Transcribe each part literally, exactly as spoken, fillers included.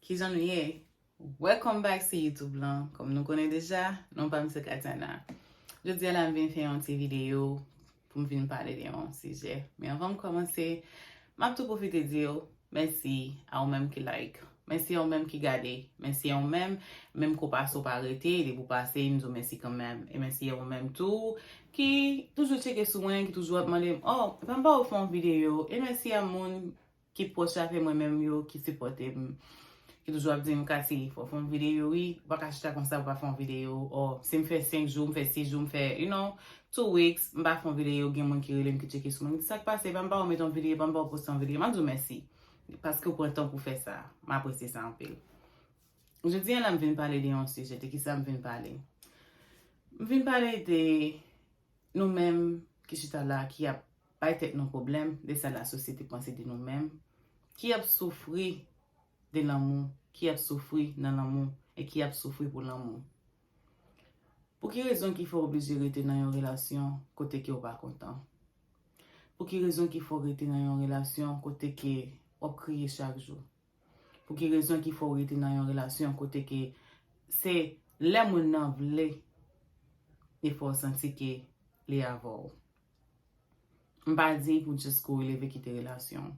Kijan nou ye? Welcome back si YouTube lan. Kòm nou konnen deja, non pa m se Katiana. Jodi a la m vin fè yon ti videyo pou m vin pale de yon sijè. Men anvan m kòmanse, m ap tou pwofite di w mèsi a ou menm ki like. Mèsi a ou menm ki gade. Mèsi a ou menm, menm ke w pase w pa rete, depi w pase, m di w mèsi kanmenm. E mèsi a ou menm tou ki toujou tcheke sou mwen, ki toujou ap mande m, oh, epa m ba w fè yon videyo. E mèsi a moun ki pwòch avè mwen menm yo, ki sipòte m, ki toujou ap di m, Kati, fò w fè yon videyo, wi. Ou pa ka chita konsa pou w pa fè yon videyo. Or, si m fè senk jou, m fè sis jou, m fè, you know, two weeks, m pa fè yon videyo, gen moun ki rele m, ki tcheke sou mwen. M di, sa k pase, epa m ba w met yon videyo, epa m ba w poste yon videyo. M ap di w mèsi. Paske w pran tan pou fè sa. M apresye sa anpil. Jodi a la, m vin pale de yon sijè. De kisa m vin pale? M vin pale de nou menm ki chita la, ki ap bay tèt nou pwoblèm de sa lasosyete panse de nou menm, ki ap soufri de lanmou, ki ap soufri nan lanmou, e ki ap soufri pou lanmou. Pou ki rezon ki fè w oblije rete nan yon relasyon kote ke w pa kontan? Pou ki rezon ki fè w rete nan yon relasyon kote ke w ap kriye chak jou? Pou ki rezon ki fè w rete nan yon relasyon kote ke se lè moun nan vle, e fè w santi ke li avè w? M pa di pou jis kouri leve kite relasyon.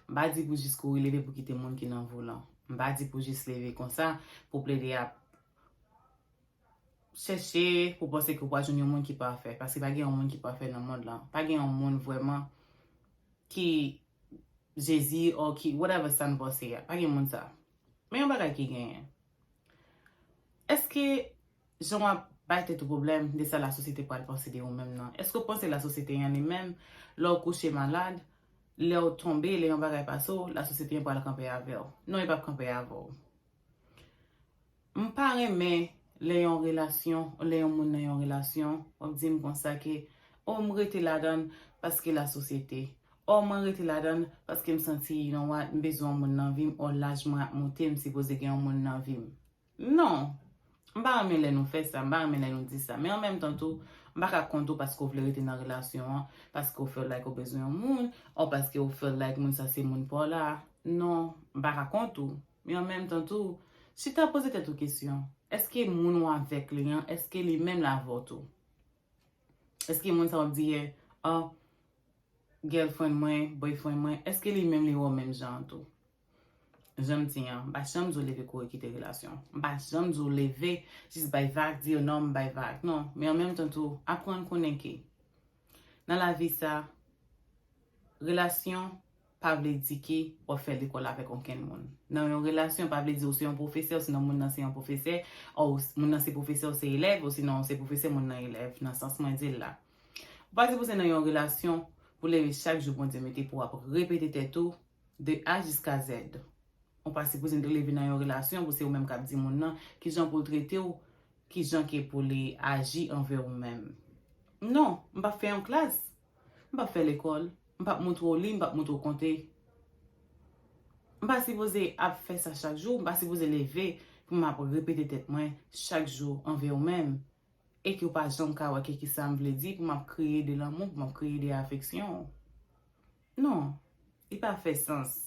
M pa di pou jis kouri leve pou kite moun ki nan vi w lan. M pa di pou jis leve konsa, pou plede ap chèche, pou panse ke w pral jwenn yon moun ki pafè. Paske pa gen yon moun ki pafè nan mond lan. Pa gen yon moun vrèman ki Jezi, or ki whatever sa n panse a. Pa gen moun sa. Men yon bagay ki genyen. Èske jan w ap bay tèt ou pwoblèm de sa lasosyete pral panse de ou menm nan? Èske w panse lasosyete an li menm, lè w kouche malad, lè w tonbe, lè yon bagay pase w, lasosyete an pral kanpe avè w? Non, li p ap kanpe avè w. M pa renmen lè yon relasyon, lè yon moun nan yon relasyon, w ap di m konsa ke, oh, m rete ladan l paske lasosyete. Oh, mwen rete ladan l paske m santi, you know what, m bezwen yon moun nan vi m, oh, laj mwen ap moute, m sipoze gen yon moun nan vi m. Non. M pa renmen lè nou fè sa, m pa renmen lè nou di sa. Men an menm tan tou, m pa ka kont ou paske w vle rete nan relasyon an, paske w feel like ou bezwen yon moun, or paske w feel like moun sa se moun pa w la. Non, m pa ka kont ou. Men an menm tan tou, chita poze tèt ou kesyon. Èske moun ou avèk li an, èske li menm l avè w tou? Èske moun sa w ap di, oh, girlfriend mwen, boyfriend mwen, èske li menm li wè w menm jan an tou? Jan m di an, m pa janm di w leve kouri kite relasyon. M pa janm di w leve, jis bay vag, di yo non, m bay vag. Non, men an menm tan tou, aprann konnen ke nan lavi sa, relasyon pa vle di ke w ap fè lekòl avèk okenn moun. Nan yon relasyon pa vle di ou se yon pwofesè, osinon moun nan se yon pwofesè, or moun nan se pwofesè, ou se elèv, osinon ou se pwofesè, moun nan elèv, nan sans mwen di l la. Ou pa sipoze nan yon relasyon pou leve chak jou Bondye mete pou w ap repete tèt ou de A jiska Z. Ou pa sipoze leve nan yon relasyon pou se ou menm k ap di moun nan kijan pou l trete w, kijan ke pou li aji anvè ou menm. Non, m p ap fè yon klas. M p ap fè lekòl. M p ap montre w li, m p ap montre w konte. M pa sipoze ap fè sa chak jou, m pa sipoze leve pou m ap repete tèt mwen chak jou anvè ou menm. E ke w pa janm ka wè ke kisa m vle di pou m ap kreye de lanmou, pou m ap kreye de afeksyon. Non, li pa fè sans.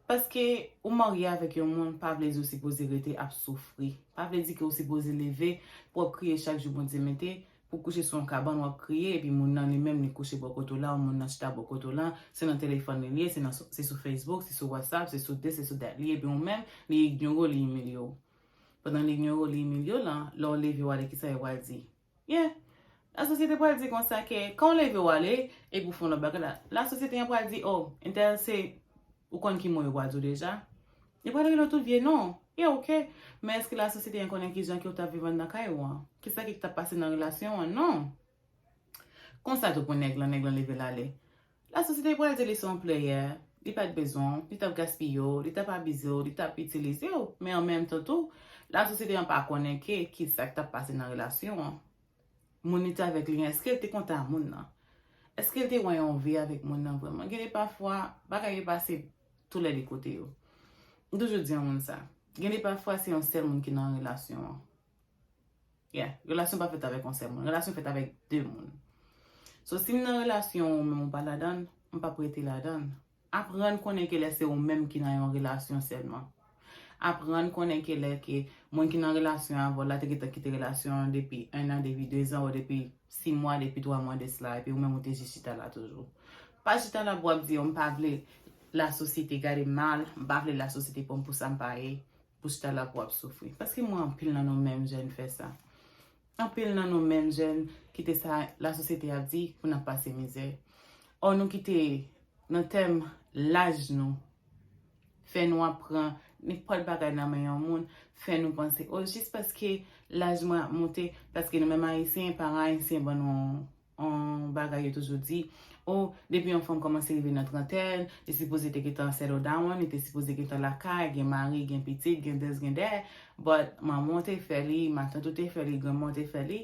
Paske ou marye avèk yon moun, pa vle di ou sipoze rete ap soufri. Pa vle di ke ou sipoze leve pou w ap kriye chak jou Bondye mete, pou w kouche sou yon kabann w ap kriye, epi moun nan li menm li kouche bò kote w la, ou moun nan chita bò kote w la, se nan telefòn li ye, se nan, se sou Facebook, se sou WhatsApp, se sou this, se sou that li ye, epi ou menm, li inyore w, li imilye w. Pandan li inyore w, li imilye w lan, lè w leve w ale, kisa yo pral di? Yeah. Lasosyete pral di konsa ke, kan w leve w ale, epi w fè yon lòt bagay la, lasosyete an pral di, oh, entèl se, ou konn ki mo yo pral di w deja? Yo pral rele w tout vye non. Yeah, ok. Men èske lasosyete an konnen kijan ke w t ap viv anndan kay ou an? Kisa ki t ap pase nan relasyon an? Non. Konsa tou pou nèg lan, nèg lan leve l ale. Lasosyete pral di li se yon player, li pa t bezwen w, li t ap gaspiye w, li t ap abize w, li t ap itilize w. Men an menm tan tou, lasosyete an pa konnen ke kisa k t ap pase nan relasyon an. Moun li te avèk li an, èske l te kontan a moun nan? Èske l te wè yon vi avèk moun nan vrèman? Gen de pafwa, bagay yo pase tou lè de kote yo. M toujou di yon moun sa. Gen de pafwa, se yon sèl moun ki nan relasyon an. Yeah, relasyon pa fèt avèk yon sèl moun. Relasyon fèt avèk de moun. So, si m nan relasyon ou menm ou pa ladan l, m p ap rete ladan l. Aprann konnen ke lè se ou menm ki nan yon relasyon sèlman. Aprann konnen ke lè ke moun ki nan relasyon avè w la te gentan kite relasyon an depi en an, depi de zan, ou depi sis mwa, depi twa mwa de sila, epi ou menm ou te jis chita la toujou. Pa chita la pou w ap di, "Oh, m pa vle lasosyete gade m mal, m pa vle lasosyete pran m pou sa m pa ye," pou chita la pou w ap soufri. Paske m wè anpil nan nou menm jèn fè sa. Anpil nan nou menm jèn kite sa lasosyete ap di pou n ap pase mizè. Ò, nou kite nan tèm laj nou fè nou ap pran nenpòt bagay nan men yon moun, fè nou panse, o, jis paske laj mwen ap monte, paske nou menm Ayisyen, paran ayisyen ban nou yon bagay yo toujou di, o, depi yon fanm kòmanse rive nan trantèn, li sipoze te gentan settle down, li te sipoze gentan lakay, gen mari, gen pitit, gen this, gen that, but manman w te fè li, matant ou te fè li, granma w te fè li,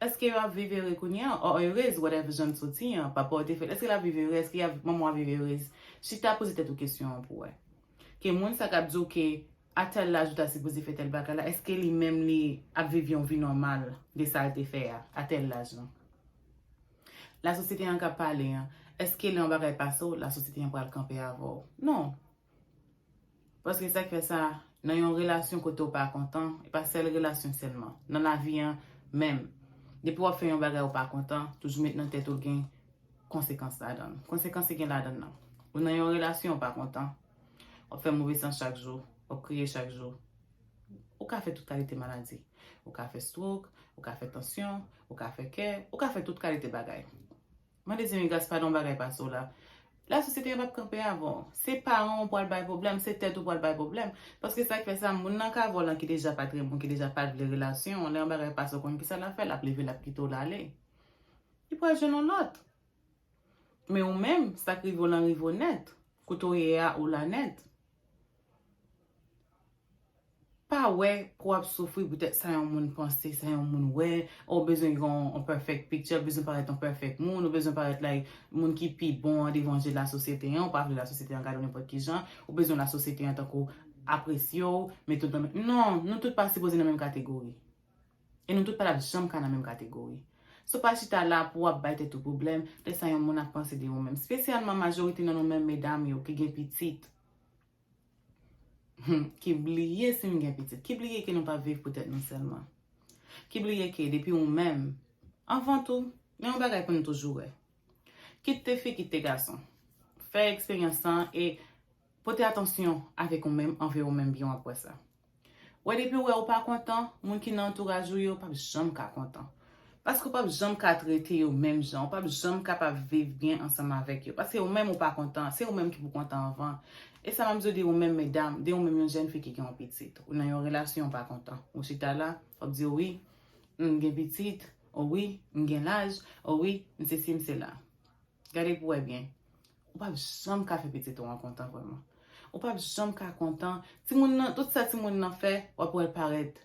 èske yo ap viv ere kounye a? Or erez, whatever jan n soti an, papa w te fè l, èske l ap viv ere? Èske y ap, manman w ap viv erez? Chita poze tèt ou kesyon an pou wè. Ke moun sa k ap di w ke a tèl laj ou ta sipoze fè tèl bagay la, èske li menm li ap viv yon vi nòmal de sa l te fè a, a tèl laj lan? Lasosyete an k ap pale an, èske lè yon bagay pase w, lasosyete an pral kanpe avè w? Non. Paske sa k fè sa, nan yon relasyon kote w pa kontan, e pa sèl relasyon sèlman, nan lavi an menm, depi w ap fè yon bagay ou pa kontan, toujou met nan tèt ou gen konsekans ladan l. Konsekans ki gen ladan l nan. Ou nan yon relasyon ou pa kontan, w ap fè move sans chak jou, w ap kriye chak jou. Ou ka fè tout kalite maladi. Ou ka fè stroke, ou ka fè tansyon, ou ka fè kè, ou ka fè tout kalite bagay. Mande Seyè Gras padon bagay pase w la. Lasosyete an p ap kanpe avè w. Se paran w pral bay pwoblèm, se tèt ou pral bay pwoblèm. Paske sa k fè sa, moun nan k avè w lan ki deja pa t renmen w, ki deja pa t vle relasyon, lè yon bagay pase w konn kisa l ap fè, l ap leve, l ap kite w l ale. Li pral jwenn yon lòt. Men ou menm, sa k rive w lan rive w nèt. Kote w ye a, ou la nèt. Pa wè pou w ap soufri poutèt sa yon moun panse, sa yon moun wè, ou bezwen gen yon, yon perfect picture, ou bezwen parèt yon perfect moun, ou bezwen parèt like moun ki pi bon an devan je lasosyete an, ou pa vle lasosyete an gade w nenpòt ki jan, ou bezwen lasosyete an tankou apresye w, mete w nan menm, non, nou tout pa sipoze nan menm kategori. E nou tout pa t ap janm ka nan menm kategori. So pa chita la pou w ap bay tèt ou pwoblèm de sa yon moun ap panse de ou menm. Espesyalman majorite nan nou menm medam yo ki gen pitit. Hmm, ki bliye si n gen pitit. Ki bliye ke nou p ap viv pou tèt nou sèlman. Ki bliye ke depi ou menm, anvan tou, gen yon bagay pou nou toujou wè. Kit te fi, kit te gason. Fè eksperyans lan e pote atansyon avèk ou menm, anvè ou menm byen w ap wè sa. Wè depi w wè ou pa kontan, moun ki nan antouraj ou yo p ap janm ka kontan. Paske w p ap janm ka trete yo menm jan, ou p ap janm kapab viv byen ansanm avèk yo. Paske ou menm ou pa kontan, se ou menm ki pou kontan anvan. E sa m ap di w de ou menm medam, de ou menm yon jèn fi ki gen yon pitit. Ou nan yon relasyon ou pa kontan. Ou chita la, w ap di wi, m gen pitit, o wi, m gen laj, o wi, m sesi, m sela. Gade pou wè byen. Ou p ap janm ka fè pitit ou an kontan vrèman. Ou p ap janm ka kontan. Timoun nan, tout sa timoun nan fè, w ap wè l parèt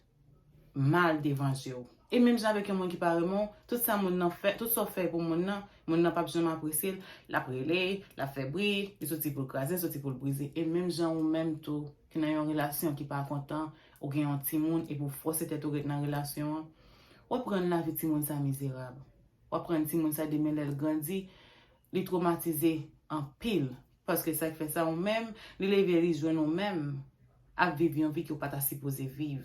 mal devan je w. E menm jan avèk yon moun ki pa renmen w, tout sa moun nan fè, tout sa w fè pou moun nan, moun nan p ap janm apresye l. L ap rele, l ap fè bri, li soti pou l kraze, li soti pou l brize. E menm jan ou menm tou, ki nan yon relasyon ki pa kontan, ou gen yon timoun, epi w fòse tèt ou ret nan relasyon an, w ap rann lavi timoun sa mizerab. W ap rann timoun sa demen lè l grandi, li twomatize anpil. Paske sa k fè sa, ou menm, li leve, li jwenn ou menm ap viv yon vi ke w pa ta sipoze viv.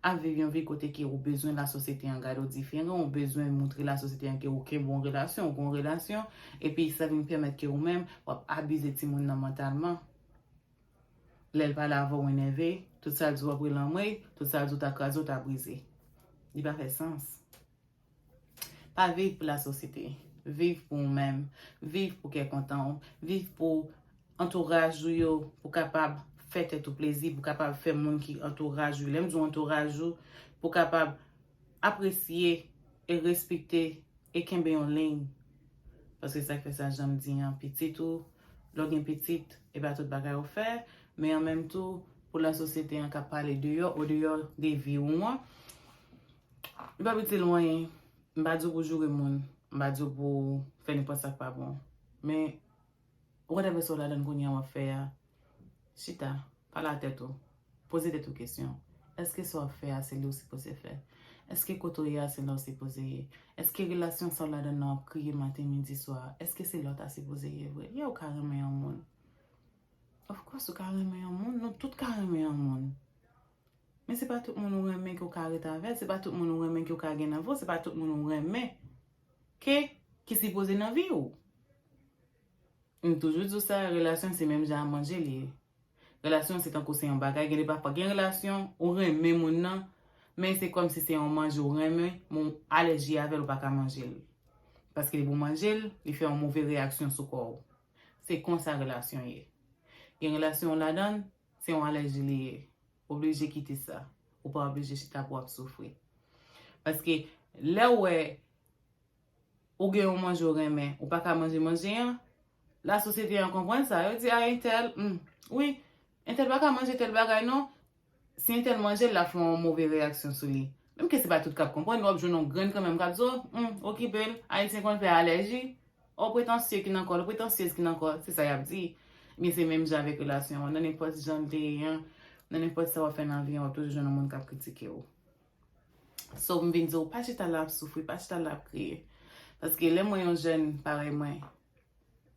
Ap viv yon vi kote ke ou bezwen lasosyete an gade w diferan, ou bezwen moutre lasosyete an ke ou kenbe yon relasyon, ou gen yon relasyon, epi sa vin pèmèt ke ou menm, w ap abize timoun nan mantalman. Lè l pale avè w, w enève, tout sa l di w ap rele anmwey, tout sa l di w ta kraze, w ta brize. Li pa fè sans. Pa viv pou lasosyete. Viv pou ou menm. Viv pou kè kontan w. Viv pou antouraj ou yo, pou kapab fè tèt ou plezi, pou kapab fè moun ki antouraj ou. Lè m di w antouraj ou, pou kapab apresye e respekte e kenbe yon liy. Paske sa k fè sa, jan m di an, pitit ou, lè w gen pitit, e pa tout bagay ou fè, men an menm tou, pou lasosyete an k ap pale deyò, odeyò de vi ou an, li p ap itil ou anyen. M pa di w pou joure moun, m pa di w pou fè nenpòt sa k pa bon. Men, whatever sa w ladan l kounye a w ap fè a, chita, pale a tèt ou, poze tèt ou kesyon. Èske sa w ap fè a se li w sipoze fè? Èske kote w ye a se la w sipoze ye? Èske relasyon sa w ladan nan w ap kriye maten, midi, swa? Èske se la w ta sipoze ye vre? Yeah, ou ka renmen yon moun. Of course, ou ka renmen yon moun, nou tout ka renmen yon moun. Men se pa tout moun ou renmen ke w ka ret avè l, se pa tout moun ou renmen ke w ka gen nan vi w, se pa tout moun ou renmen ke ki sipoze nan vi w. M toujou di w sa, relasyon se menm jan a manje li ye. Relasyon se tankou se yon bagay, gen de pafwa gen relasyon, ou renmen moun nan, men se kòmsi se yon manje ou renmen, men w alèji avè l, ou pa ka manje l. Paske depi w manje l, li fè yon move reyaksyon sou kò w. Se konsa relasyon ye. Gen relasyon w ladan l, se yon alèji li ye. Oblije kite sa. Ou pa oblije chita pou w ap soufri. Paske lè w wè ou gen yon manje w renmen, ou pa ka manje manje an, lasosyete an konprann sa. Yo di, a, entèl, hmm, wi, entèl pa ka manje tèl bagay non. Si entèl manje l, l ap fè yon move reyaksyon sou li. Menm ke se pa tout k ap konprann, w ap jwenn yon grenn kanmenm k ap di w, hmm, okipe l, Ayisyen konn fè alèji. O pretansye ki nan kò l, o pretansyez ki nan kò l, se sa y ap di. Men se menm jan avèk relasyon an. Nan nenpòt jan l te ye an, nan nenpòt sa w ap fè nan vi an, w ap toujou jwenn yon moun k ap kritike w. So, m vin di w, pa chita la ap soufri, pa chita la ap kriye. Paske lè m wè yon jèn parèy mwen,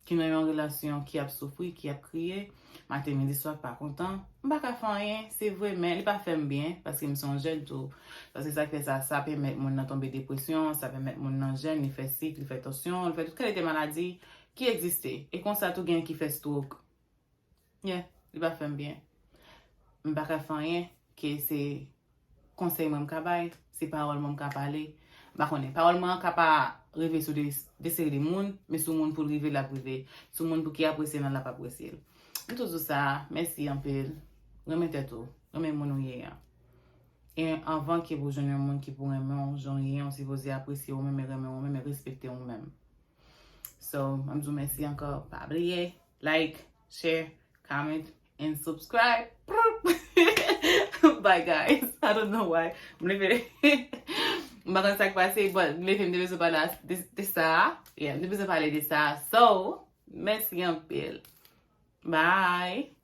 ki nan yon relasyon ki ap soufri, ki ap kriye, maten, midi, swa, pa kontan, m pa ka fè anyen, se vre, men li pa fè m byen, paske m se yon jèn tou. Paske sa k fè sa, sa pèmèt moun nan tonbe depresyon, sa pèmèt moun nan jèn, li fè sik, li fè tansyon, li fè tout kalite maladi ki egziste. E konsa tou gen ki fè stroke. Yeah, li pa fè m byen. M pa ka fè anyen, ke se konsèy mwen m ka bay, se pawòl mwen m ka pale. M pa konnen, pawòl mwen an ka pa rive sou de, de seri de moun, men sou moun pou l rive, l ap rive. Sou moun pou ki apresye l, l ap apresye l. M toujou sa, mèsi anpil. Renmen tèt ou, renmen moun ou ye an. E anvan ke pou jwenn yon moun ki pou renmen w, jan w ye an, ou sipoze apresye ou menm, e renmen ou menm, e respekte ou menm. So, m ap di w mèsi ankò. Pa bliye, like, share, comment, and subscribe. Bye, guys. I don't know why. M leve. M pa konn sa k pase, but m leve, m te bezwen pale de, de sa. Yeah, m te bezwen pale de sa. So, mèsi anpil. Bye.